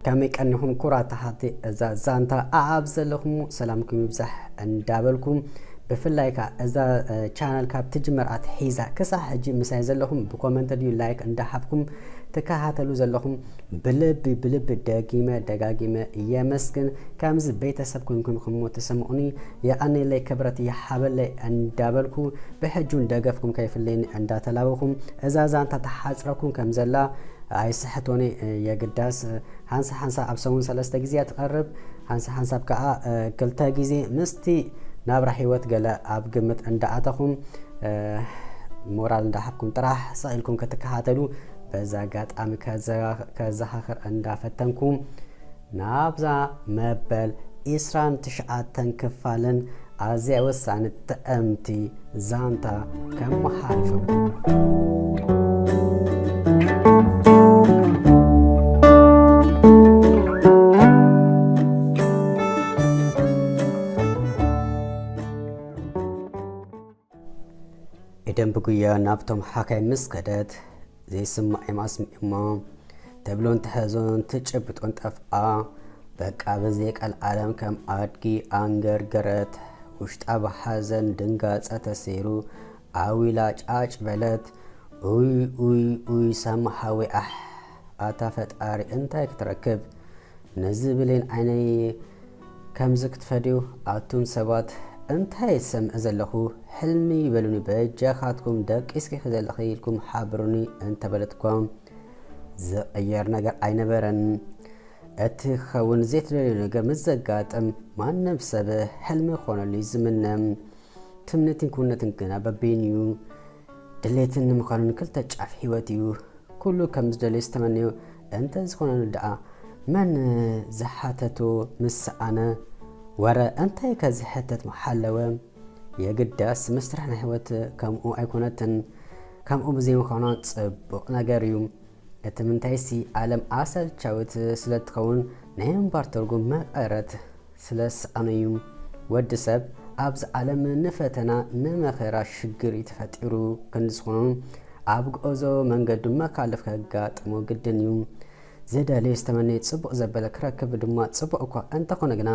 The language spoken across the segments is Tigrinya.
ከመይ ቀኒኹም ኩራት ተኸታተልቲ እዛ ዛንታ? ኣኣብ ዘለኹም ሰላምኩም ይብዛሕ እንዳበልኩም፣ ብፍላይ ከኣ እዛ ቻነል ካብ ትጅመር ኣትሒዛ ክሳብ ሕጂ ምሳይ ዘለኹም ብኮመንት ድዩ ላይክ እንዳሃብኩም ትከታተሉ ዘለኹም ብልቢ ብልቢ ደጊመ ደጋጊመ የመስግን። ከምዚ ቤተሰብ ኮይንኩም ከም ትሰምዑኒ የቐንየለይ፣ ክብረት ይሃበለይ እንዳበልኩ፣ ብሕጂ እውን ደገፍኩም ከይፍለየኒ እንዳተላበኹም፣ እዛ ዛንታ ተሓጽረኩም ከም ዘላ ኣይስሕቶኒ። የግዳስ ሓንሳ ሓንሳ ኣብ ሰሙን ሰለስተ ግዜ ትቐርብ፣ ሓንሳ ሓንሳብ ከኣ ክልተ ግዜ ምስቲ ናብራ ህይወት ገለ ኣብ ግምት እንዳኣተኹም ሞራል እንዳሃብኩም ጥራሕ ስቕ ኢልኩም ክትከታተሉ በዚ ኣጋጣሚ ከዘኻኽር እንዳፈተንኩ፣ ናብዛ መበል ዒስራን ትሽዓተን ክፋልን ኣዝያ ወሳኒት ጥዕምቲ ዛንታ ከመሓላልፈኩም። ኤደን ብጉያ ናብቶም ሓካይ ምስ ከደት፣ ዘይስማዕ እዮም ኣስሚዖማ። ተብሎን ትሕዞን ትጭብጦን ጠፍኣ። በቃ ብዘይ ቀልዓለም ከም ኣድጊ ኣንገርገረት። ውሽጣ ብሓዘን ድንጋጸ ተሰይሩ ኣዊላ ጫጭ በለት። ኡይ ኡይ ኡይ ሳማ ሓወይ ኣሕ! ኣታ ፈጣሪ እንታይ ክትረክብ? ነዚ ብሌን ዓይነይ ከምዚ ክትፈድዩ ኣቱም ሰባት እንታይ ሰምዕ ዘለኹ? ሕልሚ ይበሉኒ በጃኻትኩም ደቂስኪ ዘለኺ ኢልኩም ሓብሩኒ እንተበለትኳ ዝቕየር ነገር ኣይነበረን። እቲ ክኸውን ዘይትደልዮ ነገር ምስ ዘጋጥም ማንም ሰብ ሕልሚ ክኾነሉ እዩ ዝምነ። ትምኒትን ክውንነትን ግና በበይኑ እዩ። ድሌትን ንምዃኑን ክልተ ጫፍ ህይወት እዩ። ኩሉ ከም ዝደልዮ ዝተመነዮ እንተ ዝኾነሉ ደኣ መን ዝሓተቶ ምስ ሰኣነ? ወረ እንታይ ከ ዝሕተት ምሓለወ? የግዳስ መስርሕ ናይ ህይወት ከምኡ ኣይኮነትን። ከምኡ ብዘይምዃኗ ጽቡቕ ነገር እዩ። እቲ ምንታይሲ ዓለም ኣሰልቻዊት ስለ ትኸውን ናይ ምንባር ትርጉም መቐረት ስለ ዝሰኣኑ እዩ። ወዲ ሰብ ኣብዚ ዓለም ንፈተና ንመኸራ ሽግር እዩ ተፈጢሩ ክንዲ ዝኾኑ ኣብ ጉዕዞ መንገዱ መካልፍ ከጋጥሞ ግድን እዩ። ዝደልዮ ዝተመነየ ጽቡቕ ዘበለ ክረክብ ድማ ጽቡቕ እኳ እንተኾነ ግና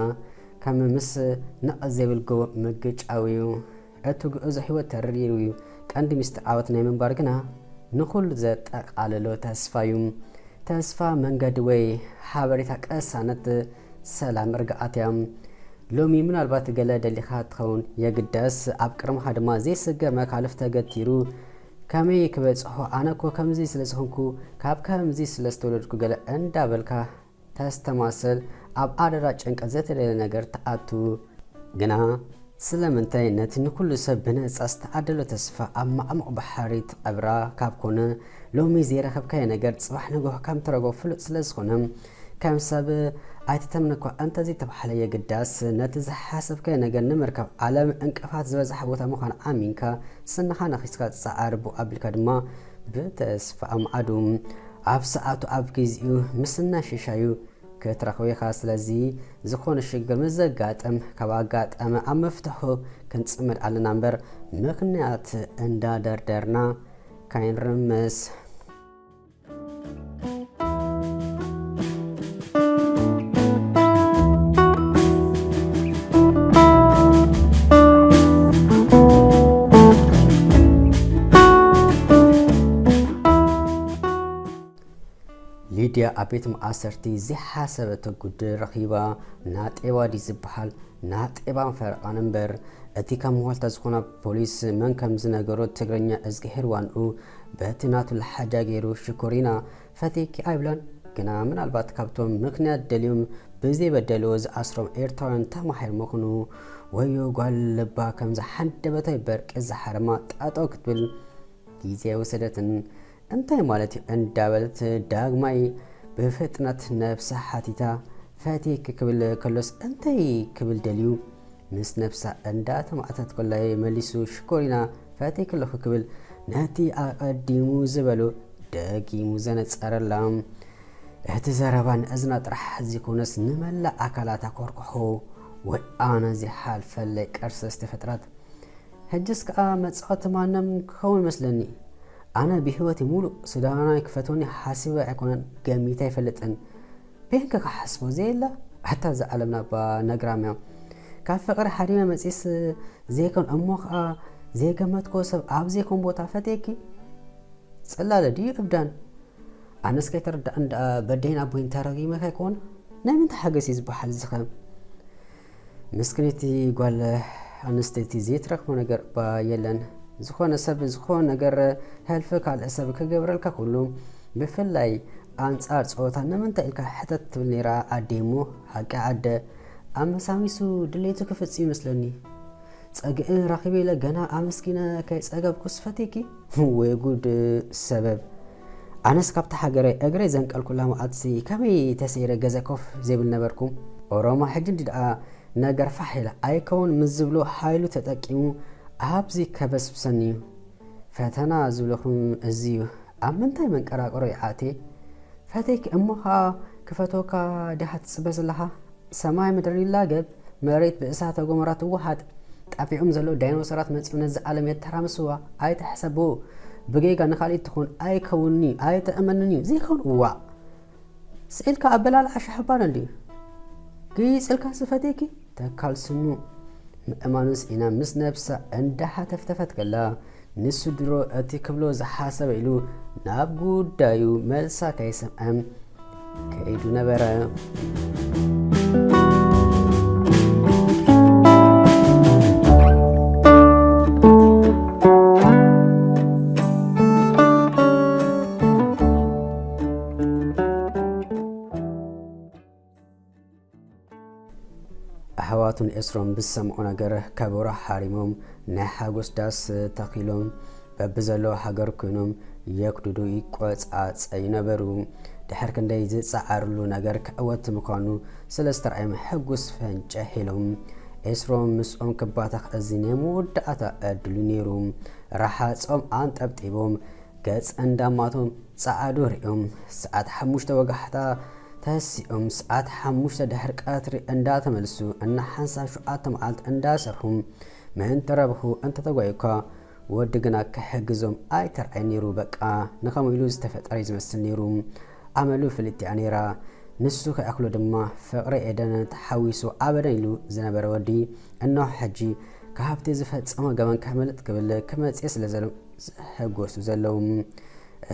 ከም ምስ ነቐዝ ዘይብል ጎቦ ምግጫው እዩ። እቲ ጉዕዞ ህይወት ተሪር እዩ። ቀንዲ ሚስጥር ዓወት ናይ ምንባር ግና ንኹሉ ዘጠቓለሎ ተስፋ እዩ። ተስፋ መንገዲ ወይ ሓበሬታ ቀሳነት ሰላም ርግኣት እያ። ሎሚ ምናልባት ገለ ደሊኻ ትኸውን የግዳስ ኣብ ቅድመኻ ድማ ዘይስገር መካልፍ ተገቲሩ ከመይ ክበጽሖ ኣነ እኮ ከምዚ ስለ ዝኾንኩ ካብ ከምዚ ስለ ዝተወለድኩ ገለ እንዳበልካ ተስተማስል ኣብ ኣደዳ ጭንቀት ዘይተደለ ነገር ትኣቱ። ግና ስለምንታይ ነቲ ንኹሉ ሰብ ብነጻ ዝተዓደሎ ተስፋ ኣብ ማዕሙቕ ባሕሪ ትቐብራ ካብ ኮነ ሎሚ ዘይረኸብካዮ ነገር ጽባሕ ንግሆ ከም ትረኽቦ ፍሉጥ ስለ ዝኾነ ከም ሰብ ኣይትተምነኳ እንተዘይተባህለ የግዳስ ነቲ ዝሓሰብካዮ ነገር ንምርካብ ዓለም ዕንቅፋት ዝበዝሓ ቦታ ምዃኑ ኣሚንካ ስንኻ ነኺስካ ጻዕር ብኡ ኣቢልካ ድማ ብተስፋ ኣምዓዱ ኣብ ሰዓቱ ኣብ ግዜኡ ምስናይ ሽሻዩ ክትረኽቦ ኢኻ። ስለዚ ዝኾነ ሽግር ምስ ዘጋጥም ካብ ኣጋጣሚ ኣብ ምፍትሑ ክንጽመድ ኣለና እምበር ምኽንያት እንዳደርደርና ካይንርምስ። ሊድያ ኣብ ቤት መኣሰርቲ ዘይሓሰበቶ ጉድ ረኺባ። ናጤባ ድዩ ዝበሃል? ናጤባን ፈረቓን እምበር። እቲ ካብ መዋልታ ዝኾና ፖሊስ መን ከም ዝነገሮ ትግርኛ እዝግሄር ዋንኡ በቲ ናቱ ለሓጃ ገይሩ ሽኮሪና ፈቲኪ ኣይብላን። ግና ምናልባት ካብቶም ምኽንያት ደልዮም ብዘይበደልዎ ዝኣስሮም ኤርትራውያን ተማሂር ምኽኑ። ወዮ ጓል ልባ ከምዛ ሓንደበታዊ በርቂ ዝሓረማ ጠጠው ክትብል ግዜ ኣይወሰደትን። እንታይ ማለት እዩ እንዳበለት ዳግማይ ብፍጥነት ነብሳ ሓቲታ። ፈትየኪ ክብል ከሎስ እንታይ ክብል ደልዩ? ምስ ነብሳ እንዳተማእተት ኮላይ መሊሱ ሽኮሪና ፈትየኪ ኣለኹ ክብል ነቲ ኣቐዲሙ ዝበሎ ደጊሙ ዘነጸረላ። እቲ ዘረባ ንእዝና ጥራሕ ዘይኮነስ ንመላእ ኣካላታ ኮርኩሑ። ወይ ኣነ ዘይሓልፈለይ ቅርሲ ዝተፈጥረት። ሕጅስ ከኣ መጻወቲ ማንም ክኸውን መስለኒ። ኣነ ብህይወተይ ሙሉእ ስድራናይ ክፈትወኒ ሓሲበ ኣይኮነን ገሚተ ኣይፈልጥን። ብሄንከ ክሓስቦ ዘየላ ኣታ እዛ ዓለምና እባ ነግራም እያ። ካብ ፍቕሪ ሓዲመ መጺስ ዘይኮን እሞ ኸኣ ዘይገመትኮ ሰብ ኣብ ዘይኮን ቦታ ፈትየኪ። ጽላለ ድዩ እብዳን? ኣነስ ከይተረዳእን ደኣ በደይን ኣቦይን ተረጊመ ከይኮን ናይ ምንታይ ሓገስ እዩ ዝበሃል ዝኸም? ምስክነይቲ ጓል ኣንስተይቲ ዘይትረክቦ ነገር እባ የለን። ዝኾነ ሰብ ዝኾነ ነገር፣ ህልፊ ካልእ ሰብ ክገብረልካ ኩሉ፣ ብፍላይ ኣንጻር ጾታ ንምንታይ ኢልካ ሕተት ትብል ነይራ ኣደይ እሞ፣ ሓቂ ኣደ ኣመሳሚሱ ድሌቱ ክፍጽም ይመስለኒ። ጸግእ ረኺበ ኢለ ገና ኣመስጊነ ከይጸገብኩስ ፈቲኪ? ወይ ጉድ ሰበብ። ኣነስ ካብታ ሃገረይ እግረይ ዘንቀልኩላ መዓልትሲ ከመይ ተሰይረ ገዛ ኮፍ ዘይብል ነበርኩ። ኦሮሞ ሕጂ እንዲ ደኣ ነገር ፋሕ ኢላ ኣይከውን ምስ ዝብሎ ሓይሉ ተጠቂሙ ኣብዚ ከበስብሰኒ እዩ። ፈተና ዝብለኹም እዚ እዩ። ኣብ ምንታይ መንቀራቅሮ ይኣቴ? ፈተይኪ እሞ ኸኣ ክፈትወካ ዲኻ ትጽበ ዘለኻ? ሰማይ ምድሪ ይላገብ፣ መሬት ብእሳተ ጎመራ ትወሓጥ፣ ጠፊኦም ዘለዉ ዳይኖሰራት መጺኦም ነዚ ዓለም የተራምስዋ። ኣይትሕሰብዎ። ብጌጋ ንኻልኢት ትኹን ኣይከውንን'ዩ፣ ኣይትእመንን'ዩ፣ ዘይከውን ዋእ። ስኢልካ ኣበላልዓ ሻሕባን እንድዩ። ግይጽ ኢልካ ዝፈትየኪ ተካል ስኑ። ምእማኑ ስኢና ምስ ነብሳ እንዳሓተፍተፈት ከላ፣ ንሱ ድሮ እቲ ክብሎ ዝሓሰበ ኢሉ ናብ ጉዳዩ መልሳ ከይሰምዐ ከይዱ ነበረ። ኣሕዋቱ ንኤስሮም ብዝሰምዑ ነገር ከበሮ ሓሪሞም ናይ ሓጎስ ዳስ ተኺሎም በብዘለዎ ሃገር ኮይኖም የክድዱ ይቆጻጸዩ ነበሩ። ድሕሪ ክንደይ ዝጸዓርሉ ነገር ክዕወት ምዃኑ ስለ ዝተረኣዮም ሕጉስ ፈንጨሕ ኢሎም። ኤስሮም ምስኦም ክባተኽ እዚ ናይ መወዳእታ ዕድሉ ነይሩ። ረሓጾም ኣንጠብጢቦም ገጽ እንዳማቶም ጸዓዱ ሪኦም ሰዓት ሓሙሽተ ወጋሕታ ተሲኦም ሰዓት ሓሙሽተ ድሕሪ ቀትሪ እንዳተመልሱ እና ሓንሳብ ሸውዓተ መዓልቲ እንዳሰርሑ ምእንቲ ረብሑ እንተተጓዩኳ ወዲ ግና ክሕግዞም ኣይተርኣይ ነይሩ። በቃ ንኸምኡ ኢሉ ዝተፈጠረ እዩ ዝመስል ነይሩ። ኣመሉ ፍልጥቲ እያ ነይራ። ንሱ ከይኣኽሎ ድማ ፍቕሪ ኤደን ተሓዊሱ ኣበደን ኢሉ ዝነበረ ወዲ እነሆ ሕጂ ካብቲ ዝፈጸሞ ገበን ከመልጥ ክብል ክመጽእ ስለ ዘሎ ዝሕጎሱ ዘለዉ።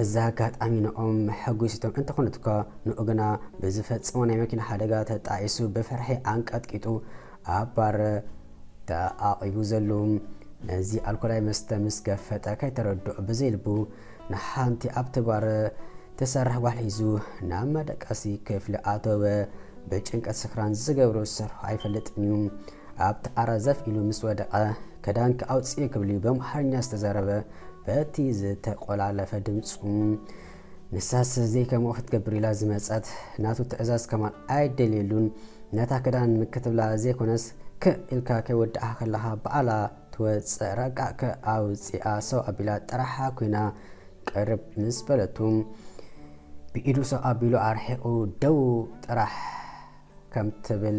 እዚ ኣጋጣሚ ንኦም መሐጒሲቶም እንተኾነት እኳ ንኡ ግና ብዝፈጸሞ ናይ መኪና ሓደጋ ተጣኢሱ ብፍርሒ ኣንቀጥቂጡ ኣብ ባር ተዓቒቡ ዘሎ። ነዚ ኣልኮላዊ መስተ ምስ ገፈጠ ከይተረድኦ ብዘይ ልቡ ንሓንቲ ኣብቲ ባር ትሰርሕ ጓል ሒዙ ናብ መደቀሲ ክፍሊ ኣተወ። ብጭንቀት ስኽራን ዝገብሮ ዝሰርሖ ኣይፈልጥን እዩ። ኣብቲ ዓራት ዘፍ ኢሉ ምስ ወደቐ ክዳንኪ ኣውፅኢ ክብል እዩ በምሓርኛ ዝተዛረበ በቲ ዝተቆላለፈ ድምፁ። ንሳስ ዘይከምኡ ክትገብር ኢላ ዝመፀት ናቱ ትእዛዝ ከማን ኣይደልየሉን። ነታ ክዳን ክትብላ ዘይኮነስ ክእ ኢልካ ከይወዳእኻ ከለኻ በኣላ ትወፅእ ረቃዕ ከ ኣውፂኣ ሰው ኣቢላ ጥራሓ ኮይና ቅርብ ምስ በለቱ ብኢዱ ሰው ኣቢሉ ኣርሒቑ ደው ጥራሕ ከም ትብል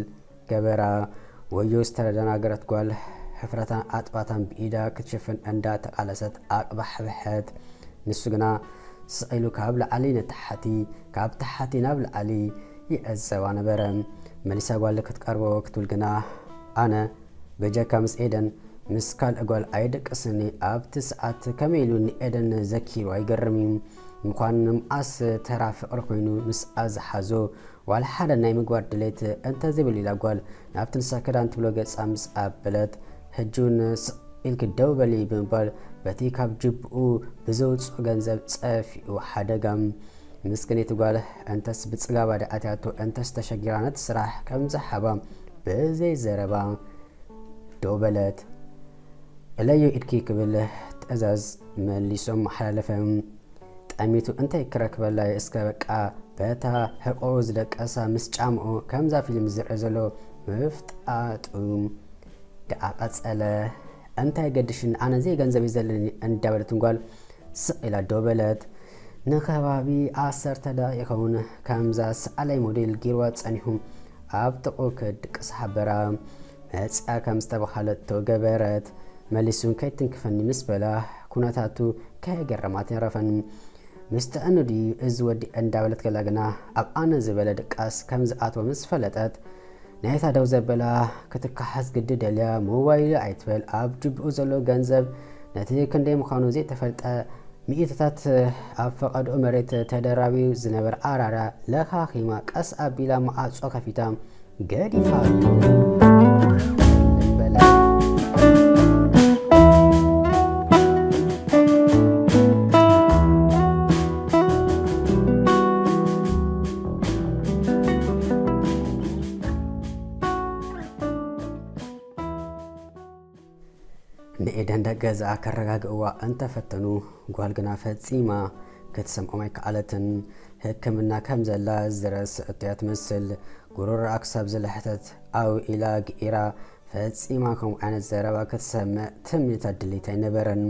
ገበራ። ወዮ ዝተደናገረት ጓል ሕፍረታን ኣጥባታን ብኢዳ ክትሽፍን እንዳ ተቓለሰት ኣቕባሕብሐት። ንሱ ግና ስቕ ኢሉ ካብ ላዕሊ ንታሕቲ ካብ ታሕቲ ናብ ላዕሊ ይዕዘባ ነበረ። መሊሳ ጓል ክትቀርቦ ክትብል ግና ኣነ በጀካ ምስ ኤደን ምስ ካልእ ጓል ኣይደቅስኒ ኣብቲ ሰዓት ከመይ ኢሉ ንኤደን ዘኪሩ ኣይገርም እዩ። ምዃን ንምኣስ ተራ ፍቕሪ ኮይኑ ምስኣ ዝሓዞ ዋላ ሓደ ናይ ምግባር ድሌት እንተዘይብሉ ኢላ ጓል ናብቲ ንሳ ክዳን ትብሎ ገጻ ምስ ኣበለት ሕጂ እውን ስቕ ኢልኪ ደው በሊ ብምባል በቲ ካብ ጅብኡ ብዘውፅኦ ገንዘብ ጸፊኡ ሓደጋ። ምስክነይቲ ጓል እንተስ ብጽጋባ ድኣትያቶ እንተስ ተሸጊራ ነቲ ስራሕ ከም ዝሓባ ብዘይ ዘረባ ደው በለት። እለዮ ኢድኪ ክብል ትእዛዝ መሊሶም መሓላለፈ። ጠሚቱ እንታይ ክረክበላ እስከ በቃ በታ ሕቆኡ ዝደቀሳ ምስ ጫምኡ ከምዛ ፊልም ዝርአ ዘሎ ምፍጣጡ ደኣ ቀጸለ። እንታይ ገድሽን ኣነ ዘይ ገንዘብ እዩ ዘለኒ እንዳበለት ጓል ስቕ ኢላ ደው በለት። ንከባቢ ዓሰርተ ደቂቕ ይኸውን ከምዛ ሰኣላይ ሞዴል ጊርዋ ጸኒሑ ኣብ ጥቕኡ ክድቅስ ሓበራ። መጺኣ ከም ዝተባህለቶ ገበረት። መሊሱ ከይትንክፈኒ ምስ በላ ኩነታቱ ከየገረማት የረፈን። ምስ ጥዕኑ ድዩ እዚ ወዲ እንዳበለት ከላ ግና ኣብ ኣነ ዝበለ ድቃስ ከም ዝኣትወ ምስ ፈለጠት፣ ናይታ ደው ዘበላ ክትከሓስ ግዲ ደልያ ሞባይሉ ኣይትበል ኣብ ጅብኡ ዘሎ ገንዘብ ነቲ ክንደይ ምዃኑ ዘይተፈልጠ ሚእትታት ኣብ ፈቐድኡ መሬት ተደራቢዩ ዝነበረ ኣራራ ለኻኺማ ቀስ ኣቢላ መዓጾ ከፊታ ገዲፋ በለ። ንኤደን ደገ ገዛ ከረጋግእዋ እንተፈተኑ፣ ጓል ግና ፈጺማ ክትሰምዖም ኣይከኣለትን። ሕክምና ከም ዘላ ዝረስዐቶ እያ ትመስል። ጉሮሮኣ ክሳብ ዝለሕተት ኣው ኢላ ግኢራ፣ ፈጺማ ከምኡ ዓይነት ዘረባ ክትሰምዕ ትምኒታ ድሌት ኣይነበረን።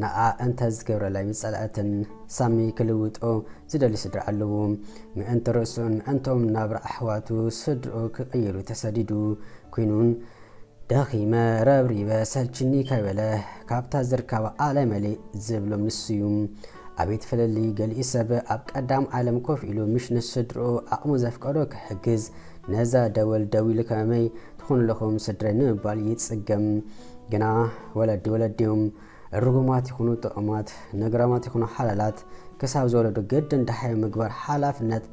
ንዓ እንተ ዝገብረላ ኣይምጸልአትን። ሳሚ ክልውጦ ዝደሊ ስድራ ኣለዎ። ምእንቲ ርእሱን ምእንቶም ናብራ ኣሕዋቱ ስድርኡ ክቕይሩ ተሰዲዱ ኩይኑን፣ ደኺመ ረብሪበ ሰልችኒ ከይበለ ካብታ ዝርከባ ኣለመሌ ዝብሎም ንሱ እዩ። ኣቤት ፍልልይ! ገሊኡ ሰብ ኣብ ቀዳም ዓለም ኮፍ ኢሉ ምሽ ንስድርኡ ዓቕሙ ዘፍቀዶ ክሕግዝ ነዛ ደወል ደዊሉ ከመይ ትኾኑ ኣለኹም ስድረይ ንምባል ይጽገም። ግና ወለዲ ወለዲ እዮም። ርጉማት ይኹኑ ጥዑማት፣ ነግራማት ይኹኑ ሓላላት ክሳብ ዝወለዱ ግድን ደሃዮም ምግባር ሓላፍነት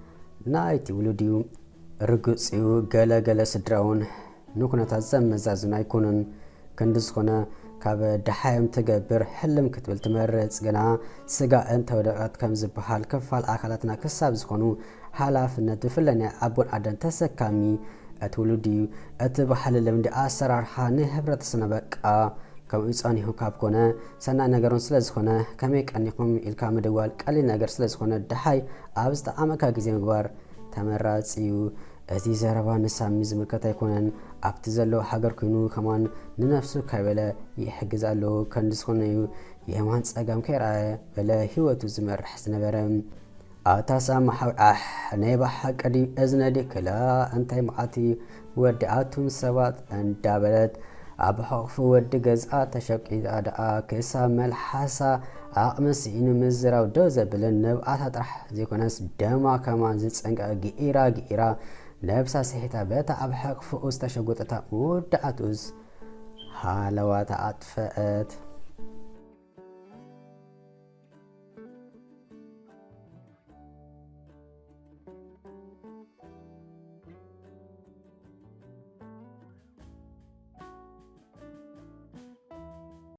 ናይቲ ውሉድ እዩ። ርግጽ እዩ፣ ገለ ገለ ስድራ እውን ንኩነታት ዘመዛዝኑ ኣይኮኑን። ክንዲ ዝኾነ ካብ ደሃዮም ትገብር ሕልም ክትብል ትመርጽ። ግና ስጋ እንተወደቐት ከም ዝበሃል ክፋል ኣካላትና ክሳብ ዝኾኑ ሓላፍነት ብፍላይ ናይ ኣቦን ኣደን ተሰካሚ እቲ ውሉድ እዩ። እቲ ባህሊ ልምዲ ኣሰራርሓ ናይ ሕብረተሰብና በቃ ከምኡ ጸኒሑ ካብ ኮነ ሰናይ ነገሮን ስለ ዝኾነ ከመይ ቀኒኹም ኢልካ ምድዋል ቀሊል ነገር ስለ ዝኾነ ደሃይ ኣብ ዝጠዓመካ ግዜ ምግባር ተመራጺ እዩ። እዚ ዘረባ ንሳሚ ዝምልከት ኣይኮነን። ኣብቲ ዘለዎ ሃገር ኮይኑ ከማን ንነፍሱ ከይበለ ይሕግዝ ኣሎ። ከንዲ ዝኾነ እዩ የማን ጸጋም ከይረኣየ በለ ህይወቱ ዝመርሕ ዝነበረ። ኣታ ሳሚ ሓው ዓሕ ናይ ብሓቂ ድዩ እዝነ ድዩ ክላ እንታይ መዓት እዩ ወዲ ኣቱም ሰባት እንዳበለት ኣብ ሕቕፉ ወዲ ገዝኣ ተሸቂጣ ደኣ ክሳብ መልሓሳ ዓቕሚ ስኢኑ ምዝራብ ደው ዘብልን ንብኣታ ጥራሕ ዘይኮነስ ደማ ከማን ዝጸንቀቐ ግኢራ ግኢራ ነብሳ ስሒታ በታ ኣብ ሕቕፍኡ ዝተሸጎጠታ መወዳእትኡስ ሃለዋታ ኣጥፈአት።